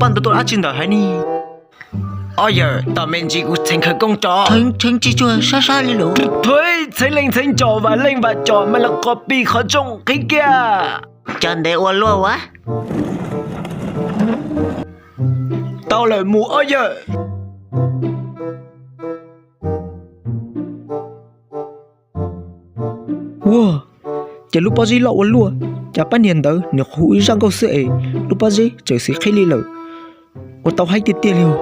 Paj ntawd tuaj dab tsi ntawm haiv ni? Ob yawm, tom me ntsis kuv txheev khawv koob tso. Txheev tsis tsuag sab sab li lawm. Thuav txheev leej txheev cov vam leej vam cov mas los qhov pij qhov rooj qhib kiag. Cov ntev ua luaj ua. Tau lawm mus ob yawm. Ua, cas lub pob zeb loj ua luaj, cas pab niag ntawd nws qhuav hu ib zaj nkauj xwb es lub pob zeb txawm xis qhib li lawm. Ua tau haib tiag tiag li os.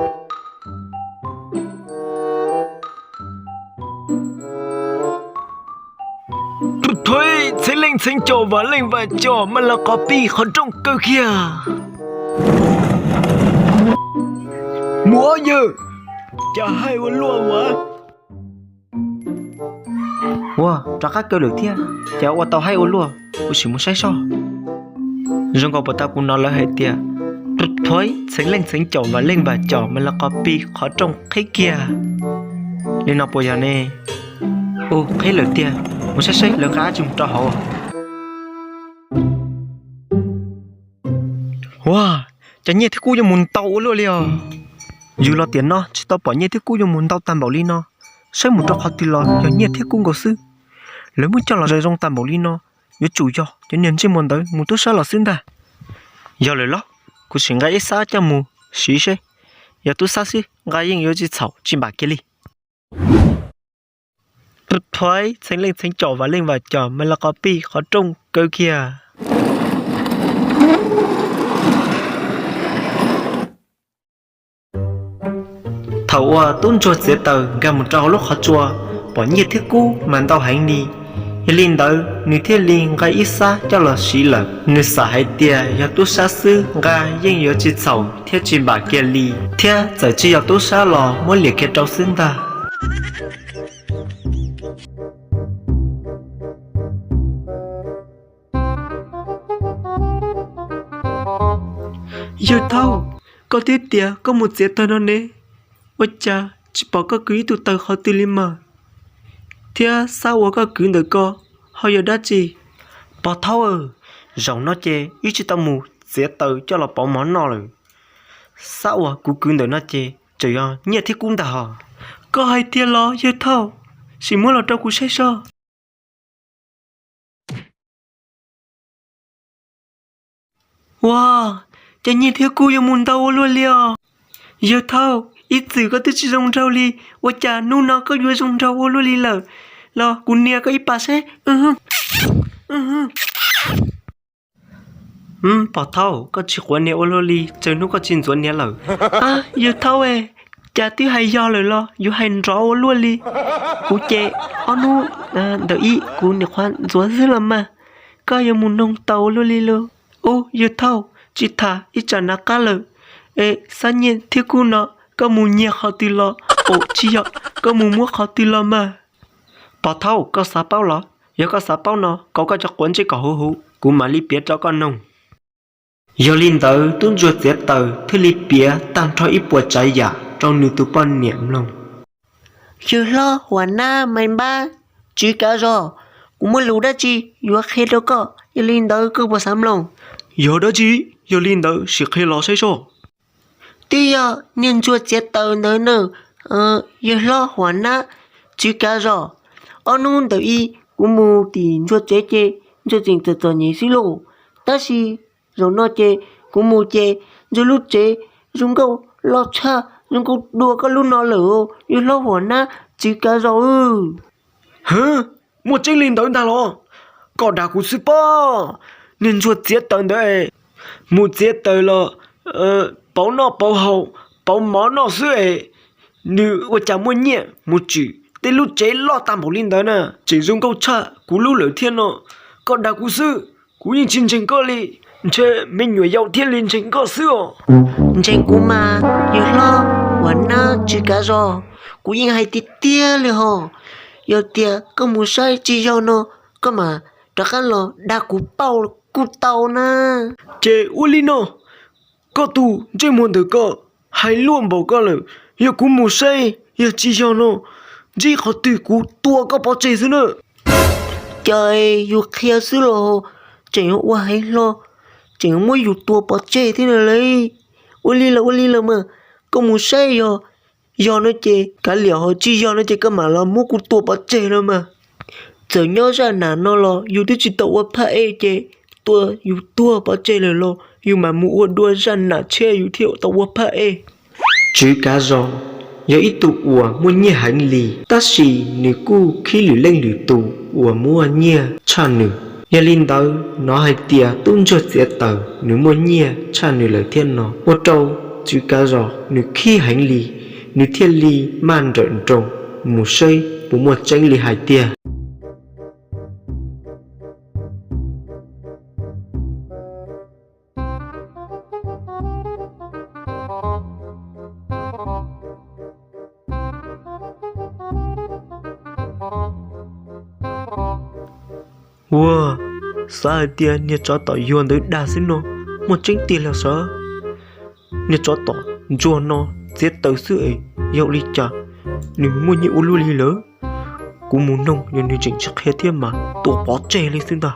Thuav txheev leej txheev cov vam leej vam cov mas los qhov pij qhov rooj kaw kiag. Mus ob yawm, cas haib ua luaj ua. Ua, rov qab kaw lawm thiab, cas ua tau haib ua luaj, kuv sim mus saib soj. Zoo nkaus puas tas kuv hnov lawv hais tias, thuav txheev leej txheev cov vam leej vam cov mas los qhov pij qhov rooj qhib kiag. Li no puas yog ne? Ua, qhib lawm tiag, mus saib saib lawv nqa dab tsi mus rau hauv. Ua, cov nyiaj thiab kub yuav mus ntau ua luaj li os. Yus los tiam no tsis tau pom nyiaj thiab kub yuav mus ntau tag npaum li no. Saib mus rau qhov twg los yog nyiaj thiab kub nkaus xwb. Lawv muab coj los zoo zoo tag npaum li no, yuav tsum yog cov niag ntsej muag ntawd mus tub sab los xwb ntag. Yog lawm los, kuv sim nqa ib xab coj mus siv seb. Yog tub sab xwb nqa yeej yuav tsis txhaum tsis npam kiag li. Thuav txheev leej txheev cov vam leej vam cov mas los qhov pij qhov rooj kaw kiag. Thaum uas tub ntsuag txiav taws nkag mus rau hauv lub qhov tsua, pom nyiaj thiab kub mas ntau heev li. Yog li ntawd nws thiaj li nqa ib xab coj los siv lawm. Nws xav hais tias yog tub sab xwb nqa yeej yuav tsis txhaum thiab tsis npam kiag li, thiab txawm tsis yog tub sab los muab liam kiag rau xwb ntag. Yawg Thauj, koj twb tias koj mus txiav taws no ne, ua cas tsis pom koj kwv ib tug taws qhov twg li mas? Thiab xab uas koj kwv ntawm ko ho yog dab tsi? Pog Thauj, zaum no ces wb tsis tau mus txiav taws coj los pauv mov noj lawm. Xab uas kuv kwv ntawm no ces tseem yog nyiaj thiab kub ntag hos. Koj hais tiag los Yawg Thauj? Sim muab los rau kuv saib soj. Ua, cov nyiaj thiab kub yuav mus ntau ua luaj li os. Yawg Thauj, ib txwm koj twb tsis zoo nraug li, ua cas hnub no koj yuav zoo nraug ua luaj li lawm? Los kuv nias koj ib pas seb. Pog Thauj, koj tsis quav nias ua luaj li, tsawg hnub koj tsis ntxuav nias lawm? Yawg Thauj, cas twb hais yog lawm los yuav hais nrov ua luaj li? Kuv ces ob hnub ntawm ib kuv niam qhuav ntxuav xwb los mas, koj yuav mus noog tau ua luaj li lauj. Ub, Yawg Thauj, tsis tham ib tsam nav qab lawm, es xab nyiaj thiab kub no koj mus nyiag qhov twg los? Ua, tsis yog, koj mus muab qhov twg los mas? Pog Thauj, koj xav paub los? Yog koj xav paub no, kaus koj cov quav ntsej kom huv huv, kuv mam li piav rau koj noog. Yog li ntawd tub ntsuag txiav taws thiaj li piav tag nrho ib puas tsav yam rau nws tus poj niam mloog. Yawg hlob Huam Nab Maiv Npab, tswv kav zos, kuv muaj lus dab tsi yuav qhia rau koj, yog li ntawd koj puas xav mloog? Yog dab tsi? Yog li ntawd sim qhia los saib soj. Twb yog niag ntsuag txiav taws ntawd na, yawg hlob Huam Nab, tswv kav zos. Ob hnub ntawm ib kuv mus tim ntsuag tsev ces ntsuag tseem txom txom nyem xwb lauj. Tab sis zaum no ces kuv mus ces ntsuag lub tsev zoo nkauj loj tshaj, zoo nkauj dua koj lub no lawm, yawg hlob Huam Nab, tswv kav zos. Hwv, muaj tseeb li ntawd ntag los? Koj dag kuv xwb pob. Niag ntsuag txiav taws ntawd es mus txiav taws los pauv noj pauv haus, pauv mov noj xwb es nws ua cas muaj nyiaj mus tsim tej lub tsev loj tag npaum li ntawd na, tseem zoo nkauj tshaj kuv lub lawm thiab no. Koj dag kuv xwb, kuv yeej tsis ntseeg koj li, ntshe me nyuam yaus thiaj li ntseeg koj xwb os. Ntseeg kuv mas, yawg hlob Huam Nab, tswv kav zos, kuv yeej hais tiag tiag li hos. Yog tias koj mus saib tsis yog no, koj mam rov qab los dag kuv pauj kuj tau na. Ces ua li no, koj tus ntsej muag ntawm koj hais luaj npaum koj lawm, yog kuv mus saib yog tsis yog no, ntsib qhov twg kuv tua koj pov tseg xwb na. Ces yus qhia xwb los tseem ua heev hlo, tseem muab yus tua pov tseg thiab na li. Ua li los ua li los mas, koj mus saib yog yog no ces kav liam, ho tsis yog no ces koj mam los muab kuv tua pov tseg no mas. Txawm nyob zaj nam no los yus twb tsis tau ua phaj ej ces tua yus tuag pov tseg lawm los yus mam mus ua dua zaj nam tshiab yus thiaj tau ua phaj ej. Tswv Kav Zos yog ib tug uas muaj nyiaj heev li, tab sis nws kuj khib lwm leej lwm tus uas muaj nyiaj tshaj nws. Yog li ntawd hnov hais tias tub ntsuag txiav taws nws muaj nyiaj tshaj nws lawm thiab no, ua rau Tswv Kav Zos nws khib heev li, nws thiaj li maj nrawm nroos mus saib puas muaj tseeb li hais tiag. Ua, xav hais tias niag tsov tom yuag ntawd dag xwb no, muaj tseeb tiag los sav. Niag tsov tom ntsuag no txiav taws xwb es yog li cas nws muaj nyiaj ua luaj li lawm? Kuv mus noog yog nws tseem tsis qhia thiab mas tua pov tseg li xwb ntag.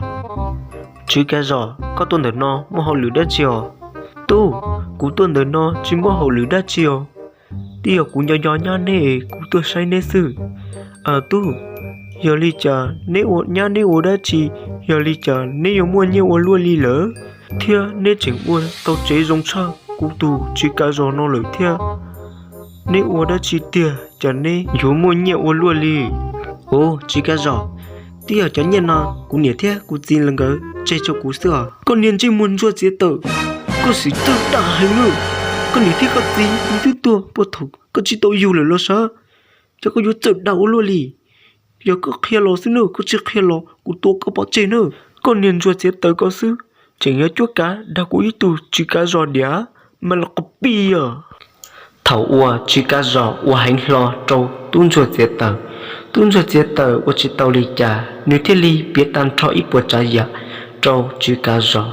Tswv Kav Zos, koj tuaj ntawm no muaj hauj lwm dab tsi os? Tub, kuv tuaj ntawm no tsis muaj hauj lwm dab tsi os. Twb yog kuv nco nco nyab neb es kuv tuaj saib neb xwb. Tub, yog li cas neb ua nyab neb ua dab tsi, yog li cas neb yuav muaj nyiaj ua luaj li lawm, thiab neb tseem ua tau tsev zoo tshaj kuv tus Tswv Kav Zos no lawm thiab? Neb ua dab tsi tiag cas neb yuav muaj nyiaj ua luaj li? Ua, Tswv Kav Zos, twb yog cov nyiaj no kuv niam thiab kuv txiv nkawd tseg rau kuv xwb os. Koj niag ntsej muag ntsuag txiav taws, koj sim txawj dag heev nawb. Koj niam thiab koj txiv twb tuag puag thaum koj tsis tau yug lawm los sav, ces koj yuav txawj dag ua luaj li. Yog koj qhia los xwb nawb, koj tsis qhia los kuv tua koj pov tseg nawb. Koj niag ntsuag txiav taws koj xwb, tseem yuav cuab kav dag kuv ib tug Tswv Kav Zos diam, mas los qhov pij os. Thaum uas Tswv Kav Zos ua heev hlo rau tub ntsuag txiav taws, tub ntsuag txiav taws ua tsis tau li cas, nws thiaj li piav tag nrho ib puas tsav yam rau Tswv Kav Zos.